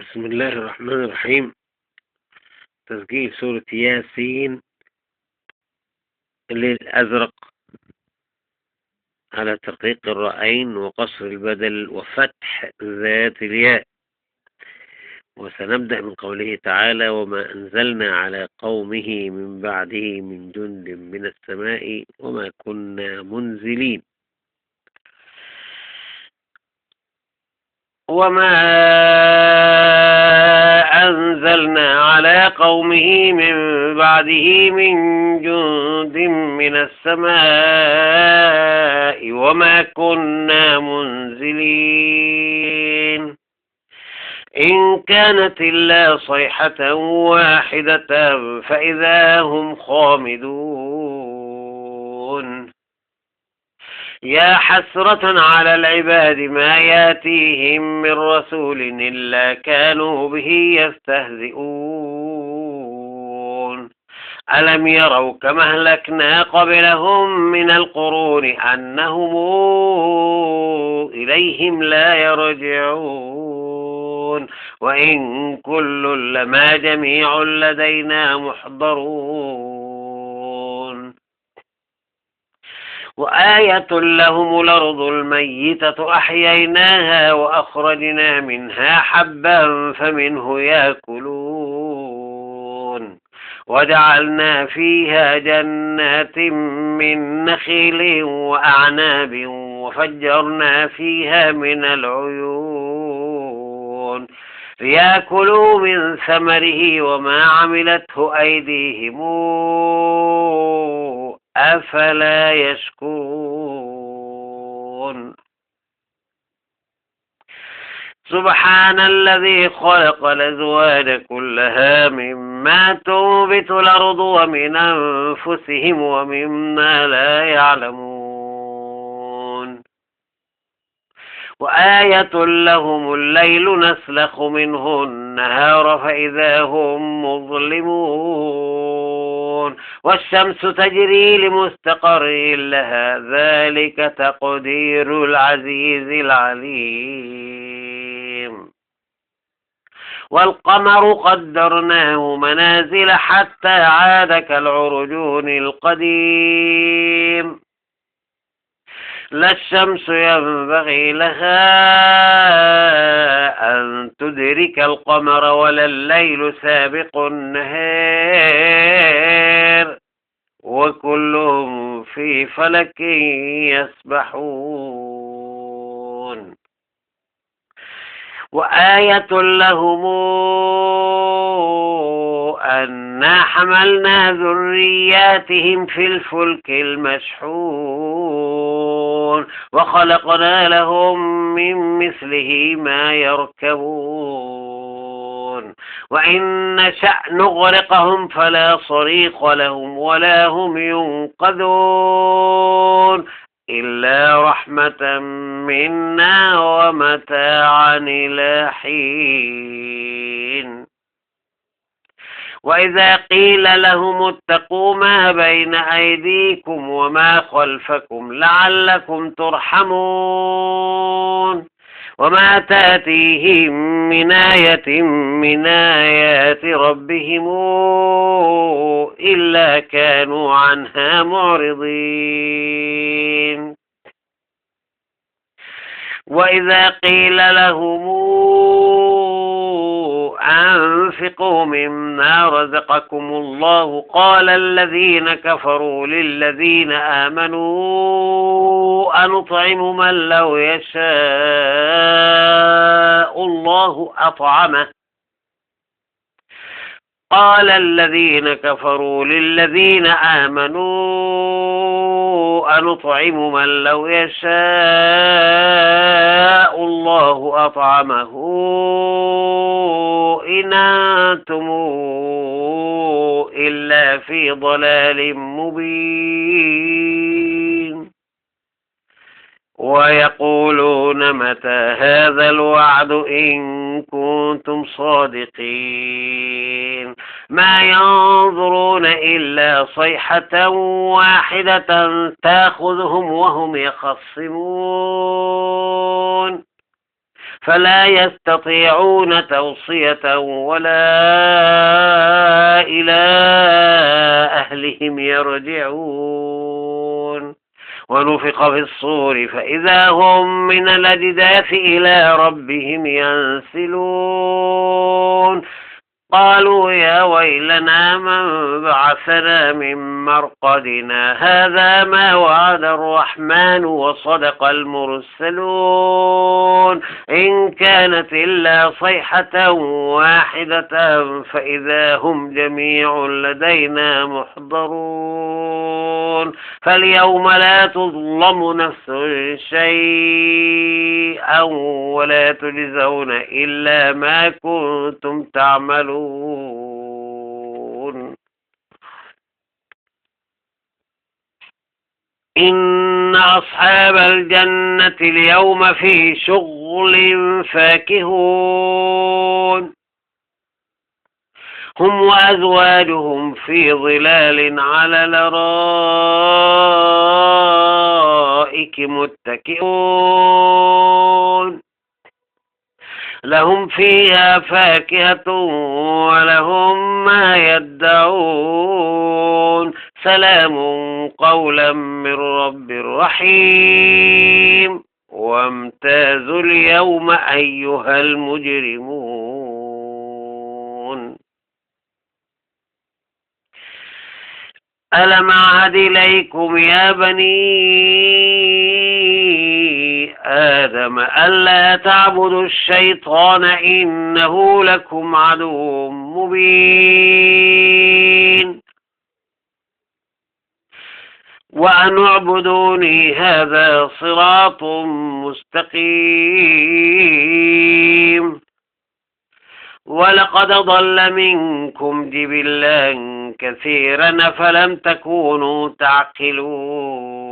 بسم الله الرحمن الرحيم. تسجيل سورة ياسين، الليل الأزرق، على ترقيق الرأين وقصر البدل وفتح ذات الياء. وسنبدأ من قوله تعالى: وما أنزلنا على قومه من بعده من جند من السماء وما كنا منزلين. وما أنزلنا على قومه من بعده من جند من السماء وما كنا منزلين إن كانت إلا صيحة واحدة فإذا هم خامدون. يا حسرة على العباد ما ياتيهم من رسول إلا كانوا به يستهزئون. ألم يروا كما أهلكنا قبلهم من القرون أنهم إليهم لا يرجعون وإن كل لما جميع لدينا محضرون. وآية لهم الأرض الميتة أحييناها وأخرجنا منها حبا فمنه يأكلون وجعلنا فيها جنات من نخيل وأعناب وفجرنا فيها من العيون ليأكلوا من ثمره وما عملته أيديهم أفلا يشكرون. سبحان الذي خلق الأزواج كلها مما تنبت الأرض ومن أنفسهم ومما لا يعلمون. وآية لهم الليل نسلخ منه النهار فإذا هم مظلمون والشمس تجري لمستقر لها ذلك تقدير العزيز العليم. والقمر قدرناه منازل حتى عاد كالعرجون القديم. لا الشمس ينبغي لها أن تدرك القمر ولا الليل سابق النهار وكلهم في فلك يسبحون. وآية لهم أنا حملنا ذرياتهم في الفلك المشحون وخلقنا لهم من مثله ما يركبون وإن نشأ نغرقهم فلا صريخ لهم ولا هم ينقذون إلا رحمة منا ومتاعا إلى حين. وإذا قيل لهم اتقوا ما بين أيديكم وما خلفكم لعلكم ترحمون وما تأتيهم من آية من آيات ربهم إلا كانوا عنها معرضين. وإذا قيل لهم أنفقوا مما رزقكم الله قال الذين كفروا للذين آمنوا أنطعم من لو يشاء الله أطعمه قال الذين كفروا للذين آمنوا أنطعم من لو يشاء الله أطعمه إن أنتم إلا في ضلال مبين. ويقولون متى هذا الوعد إن كنتم صادقين ما ينظرون إلا صيحة واحدة تأخذهم وهم يخصمون فلا يستطيعون توصية ولا إلى أهلهم يرجعون. ونفخ في الصور فإذا هم من الأجداث إلى ربهم ينسلون. قالوا يا ويلنا من بعثنا من مرقدنا هذا ما وعد الرحمن وصدق المرسلون إن كانت إلا صيحة واحدة فإذا هم جميع لدينا محضرون. فاليوم لا تظلم نفس شيئا ولا تجزون إلا ما كنتم تعملون. إن أصحاب الجنة اليوم في شغل فاكهون هم وأزواجهم في ظلال على الأرائك متكئون لهم فيها فاكهة ولهم ما يدعون سلام قولا من رب رحيم. وامتازوا اليوم أيها المجرمون. ألم أعهد إليكم يا بني آدم ألا تعبدوا الشيطان إنه لكم عدو مبين وأن اعبدوني هذا صراط مستقيم. ولقد ضل منكم جبلا كثيرا فلم تكونوا تعقلون.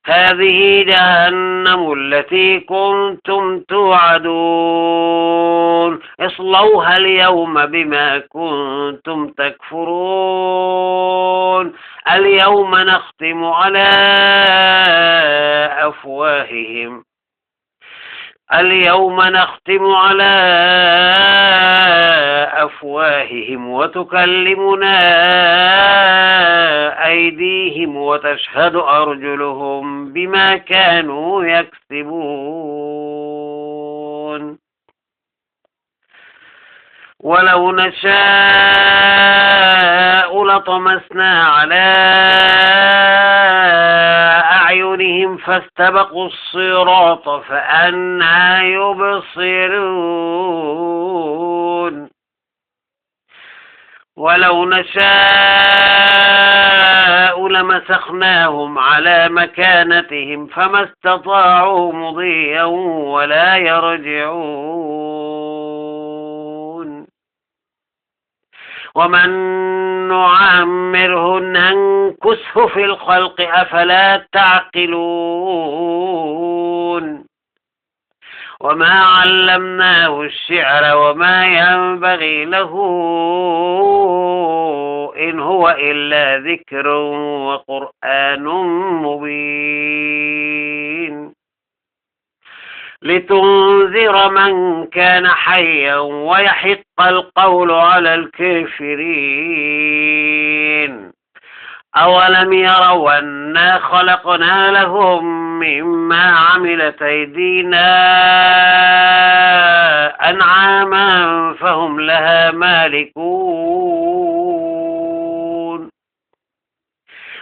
هذه جهنم التي كنتم توعدون اصلوها اليوم بما كنتم تكفرون. اليوم نختم على أفواههم وتكلمنا أيديهم وتشهد أرجلهم بما كانوا يكسبون. ولو نشاء لطمسنا على أعينهم فاستبقوا الصراط فأنى يبصرون. ولو نشاء لمسخناهم على مكانتهم فما استطاعوا مضيا ولا يرجعون. ومن نعمره ننكسه في الخلق أفلا تعقلون. وما علمناه الشعر وما ينبغي له إن هو إلا ذكر وقرآن مبين لتنذر من كان حيا ويحق القول على الكافرين. أولم يروا أنا خلقنا لهم مما عملت أيدينا أنعاما فهم لها مالكون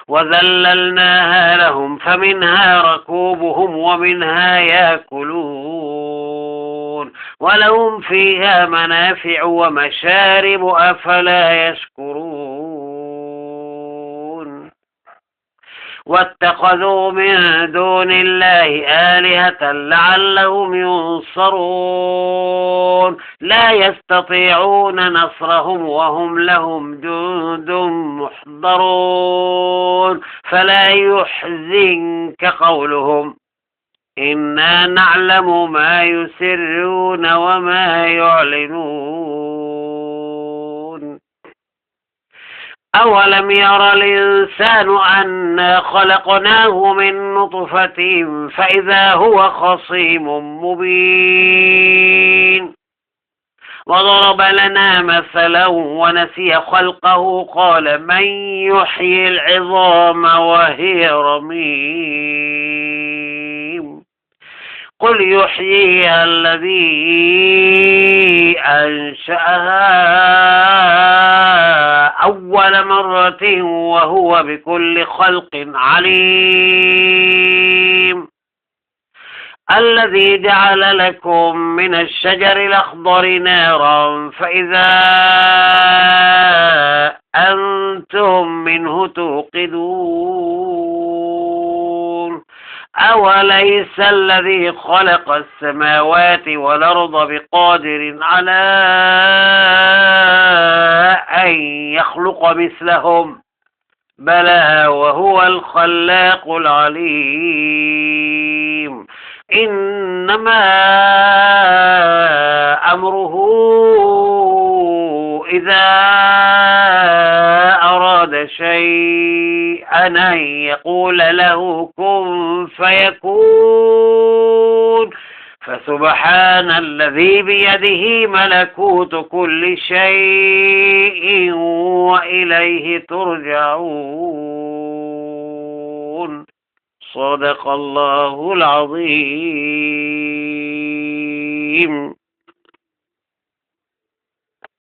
وذللناها لهم فمنها ركوبهم ومنها يأكلون ولهم فيها منافع ومشارب أفلا يشكرون. واتخذوا من دون الله آلهة لعلهم ينصرون لا يستطيعون نصرهم وهم لهم جند محضرون. فلا يحزنك قولهم إنا نعلم ما يسرون وما يعلنون. أولم ير الإنسان أنا خلقناه من نطفة فإذا هو خصيم مبين وضرب لنا مثلا ونسي خلقه قال من يحيي العظام وهي رميم قل يحييها الذي أنشأها أول مرة وهو بكل خلق عليم الذي جعل لكم من الشجر الأخضر نارا فإذا أنتم منه توقدون أوليس الذي خلق السماوات والأرض بقادر على أن يخلق مثلهم بلى وهو الخلاق العليم إنما أمره إذا أراد شيئا أن يقول له كن فيكون فسبحان الذي بيده ملكوت كل شيء وإليه ترجعون صدق الله العظيم.